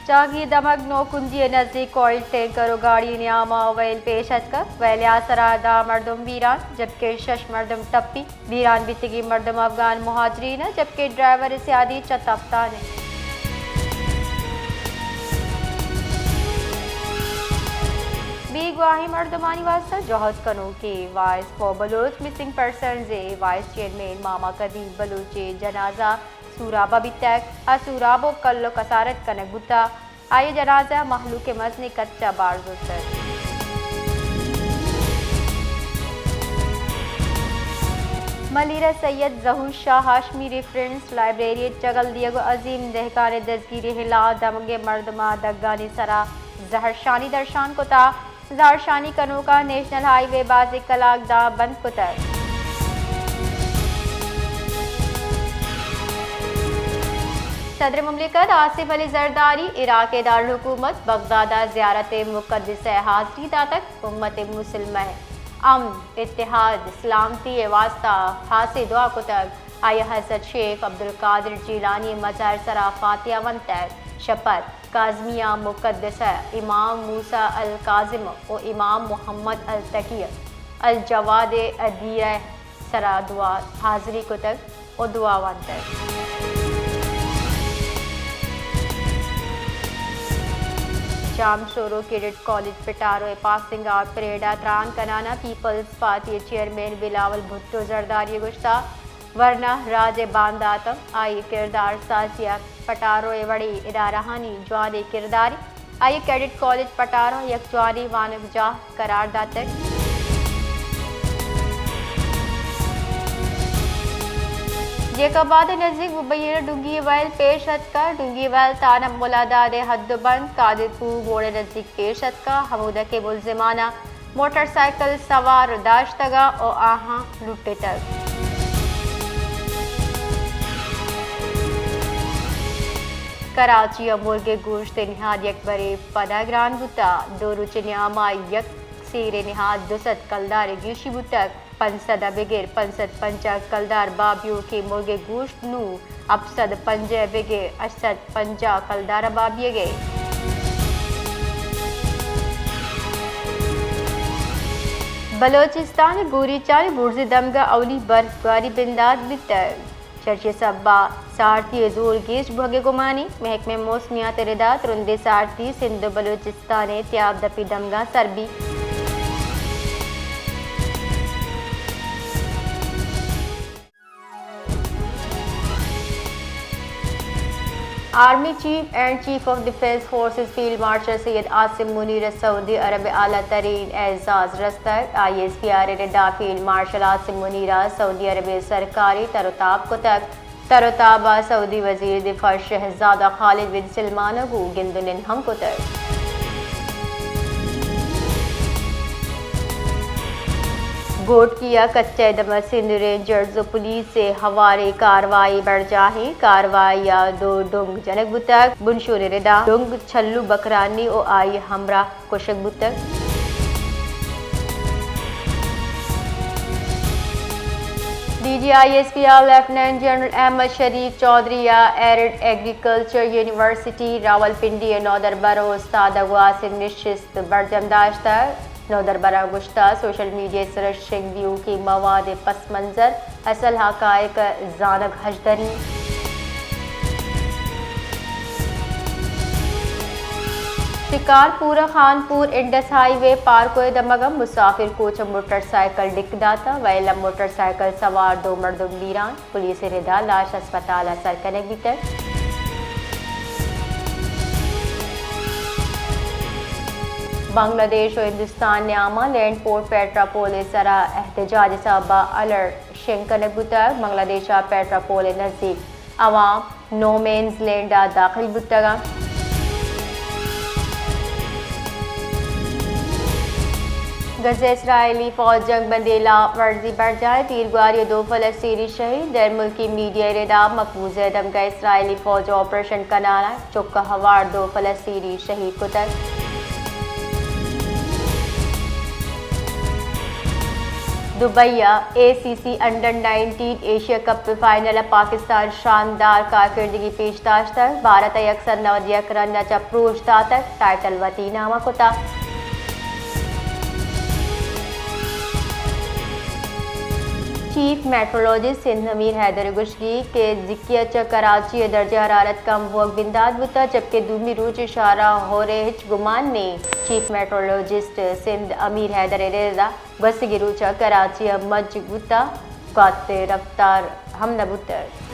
جاگی دمگ نوکنڈی ءِ نزیک آئل ٹینکر ءُ گاڑی ءِ نیام ءَ ویل پیش اتکگ۔ ویل ءِ آسر ءَ دہ مردم بیران، جبکہ شش مردم ٹپی۔ بیران بیتگیں مردم افغان مہاجرین انت، جبکہ ڈرائیور ءِ سیادی چہ تپتان انت۔ بیگواہیں مردمانی واستہ جہد کنوکیں voice for Baloch missing persons ءِ وائس چیئرمین ماما قدیم بلوچ ءِ جنازہ سوراب ءَ بیتگ ءُ سوراب ءُ کل ءُ کسارت کنگ بوتگ۔ آئی ءِ جنازہ مہلوک ءِ مزنیں کچ ءَ بار زرتگ۔ ملیر ءَ سید ظہور شاہ ہاشمی ریفرنس لائبریری ءِ چگل دیگ ءُ عظیم دہقان ءِ دزگیری ءِ ہلاپ دمگ ءِ مردماں دگانی سرا زہرشانی درشان کتگ۔ زہرشانی کنوکاں نیشنل ہائی وے بازیں کلاک داں بند کتگ۔ صدر مملکت آصف علی زرداری عراق ءِ دارالحکومت بغداد ءَ زیارت مقدسہ ءَ حاضری داتگ۔ امت مسلمہ ءَ امن، اتحاد، سلامتی ءِ واستہ خاصیں دعا کتگ۔ آئی ءَ حضرت شیخ عبدالقادر جیلانی ءِ مزار سرا فاتحہ ونتگ۔ شپت کاظمیہ مقدسہ، امام موسی الکاظم ءُ امام محمد التقی الجواد ءِ ادیرہ ءِ سرا دعا حاضری کتگ ءُ دعا وانتگ۔ چامسورو کیڈٹ کالج پٹارو ءِ پاسنگ آؤٹ پریڈ ءَ تران کنان ءَ پیپلز پارٹی ءِ چیئرمین بلاول بھٹو زرداری ءَ گوشتگ، ورنا راج ءِ باندات انت، آئی ءِ کردار سازی ءَ پٹارو ءِ وڑیں ادارہانی جوانیں کردارے۔ آئی ءَ کیڈٹ کالج پٹارو ءَ یک جوانیں وانگجاہ قرار داتگ۔ جیکب آباد ءِ نزیک ببین ڈونگی ویل پیش اتکگ۔ ڈونگی ویل تھانہ ملاداد ءِ حد ءُ بند قادر پور موڑ ءِ نزیک پیش اتکگ، ہمودا کہ ملزماناں موٹر سائیکل سوار داشتگ ءُ آہاں لٹتگ۔ کراچی ءَ مرگ ءِ گوشت ءِ نہاد یک برے پدا گران بوتگ۔ دو روچ ءِ نیام ءَ یک سیر ءِ نہاد دو سد کلدار ءِ گیشی بوتگ۔ پنچ سد ءَ بگر پنچ سد پنجاہ کلدار بہا بیوکیں مرگ ءِ گوشت نوں ہپت سد پنجاہ ءَ بگر ہشت سد پنجاہ کلدار ءَ بہا بیگ ءَ۔ بلوچستان ءِ گوریچان ءِ برزی دمگ ءَ اولی برفگاری بندات بیتگ۔ چرچی ءِ سبب ءَ سارتی ءِ زور گیش بوگ ءِ گمانے۔ محکمہ موسمیات ءِ ردا ترندیں سارتی سندھ ءُ بلوچستان ءِ تیاب دپی دمگاں سر بیت۔ Army chief and chief of defence forces field marshal Syed Asim Munir ءَ سعودی عرب ءِ اعلی ترین اعزاز رستگ۔ آئی ایس پی آر ءِ ردا فیلڈ مارشل عاصم منیر ءَ سعودی عرب ءِ سرکاری تر ءُ تاب کتگ۔ تر ءُ تاب ءَ سعودی وزیر دفاع شہزادہ خالد بن سلمان ءَ گوں گند ءُ نند ہم کتگ۔ گھوٹکی ءَ کچہ ءِ دم ءَ سندھ رینجرز ءُ پولیس ءِ ہواریں کاروائی برجاہ اِنت۔ کاروائی ءَ دو ڈنگ جنگ بوتگ۔ بنشون ءِ ردا ڈنگ چھلو بکرانی ءُ آئی ءِ ہمراہ کشگ بوتگ۔ D G I S P R lieutenant general Ahmed Sharif Chaudhry ءَ ایڈڈ ایگریکلچر یونیورسٹی راولپنڈی ءِ نودربر ءُ استاد ءَ گوں ہاسیں نشست برجم داشتگ۔ نودربراں گوشتگ، سوشل میڈیا ءِ سرا شنگ دیوکیں مواد ءِ پس منظر، اصل حقائق ءِ زانگ ہژدری۔ شکارپور ءِ خانپور انڈس ہائی وے پارکو ءِ دمگ ءَ مسافر کوچ ءَ موٹر سائیکل ڈک داتگ، ویل ءَ موٹر سائیکل سوار دو مردم بیران، پولیس ءِ ردا لاش اسپتال ءَ سر کنگ بیتگ۔ بنگلہ دیش ءُ ہندوستان ءِ نیام ءَ لینڈ پورٹ پیٹرا پول ءِ سرا احتجاج ءِ سبب ءَ الرٹ شنگ کنگ بوتگ۔ بنگلہ دیش ءَ پیٹرا پول ءِ نزیک عوام نو مینز لینڈ ءَ داخل بوتگ اَنت۔ غزہ ءَ اسرائیلی فوج جنگ بندی ءِ ہلاپ ورزی برجاہ، تیرگواری ءَ دو فلسطینی شہید، غیر ملکی میڈیا ءِ ردا مقبوضہ ءِ دمگ ءَ اسرائیلی فوج ءِ آپریشن کنان ءَ چک ءِ ہوار دو فلسطینی شہید کتگ۔ دبئی ءَ اے سی سی انڈر نائنٹین ایشیا کپ ءِ فائنل ءَ پاکستان شاندار کارکردگی پیش داشتگ، بھارت ءَ یک سد نود یک رن ءَ چہ پروش داتگ، ٹائٹل وتی نام ءَ کتگ۔ چیف میٹرولوجسٹ سندھ امیر حیدر ءِ گوشگی کہ جکی ءَ چہ کراچی ءِ درجہ حرارت کم بوگ بندات بوتگ، جبکہ دومی روچ ءِ شارا ہور ءِ ہچ گمان نیں۔ چیف میٹرولوجسٹ سندھ امیر حیدر ءِ رد ءَ گوستگیں روچ ءَ کراچی ءَ مج بوتگ، گوات ءِ رفتار ہم نہ بوتگ۔